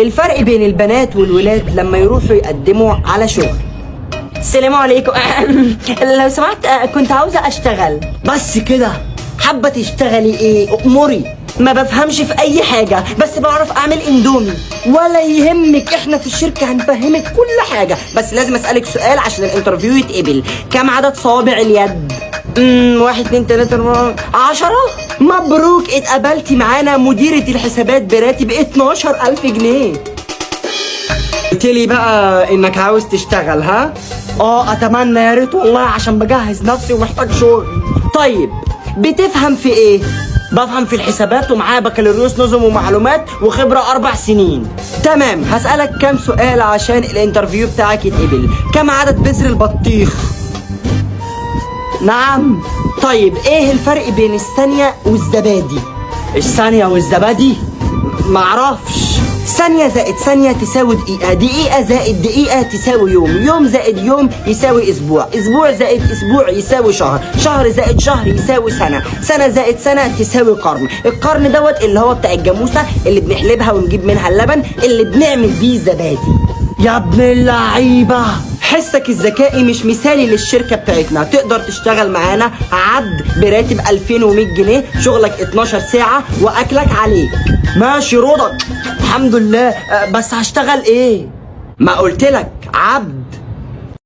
الفرق بين البنات والولاد لما يروحوا يقدموا على شغل. السلام عليكم. لو سمحت، كنت عاوزة اشتغل. بس كده؟ حابة تشتغلي ايه؟ اموري ما بفهمش في اي حاجة، بس بعرف اعمل اندومي. ولا يهمك، احنا في الشركة هنفهمك كل حاجة، بس لازم اسألك سؤال عشان ال interview يتقبل. كم عدد صوابع اليد؟ 1 2 3 4 10. مبروك، اتقبلتي معانا مديرة الحسابات براتب 12,000 جنيه. قلت لي بقى انك عاوز تشتغل؟ ها؟ اه، اتمنى، يا ريت والله، عشان بجهز نفسي ومحتاج شغل. طيب، بتفهم في ايه؟ بفهم في الحسابات، ومعايا بكالوريوس نظم ومعلومات وخبرة 4 سنين. تمام، هسألك كام سؤال عشان ال interview بتاعك يتقبل. كم عدد بذر البطيخ؟ نعم؟ طيب، ايه الفرق بين الثانية والزبادي؟ الثانية والزبادي؟ معرفش. ثانية زائد ثانية تساوي دقيقة، دقيقة زائد دقيقة تساوي يوم، يوم زائد يوم يساوي أسبوع، أسبوع زائد أسبوع يساوي شهر، شهر زائد شهر يساوي سنة، سنة زائد سنة تساوي قرن. القرن دوت اللي هو بتاع الجاموسة اللي بنحلبها ونجيب منها اللبن اللي بنعمل بيه زبادي. يا ابن اللعيبة، حسك الذكائي مش مثالي للشركة بتاعتنا. تقدر تشتغل معانا عبد براتب 2100 جنيه، شغلك 12 ساعة وأكلك عليك. ماشي رضا، الحمد لله. بس هشتغل ايه؟ ما قلت لك عبد.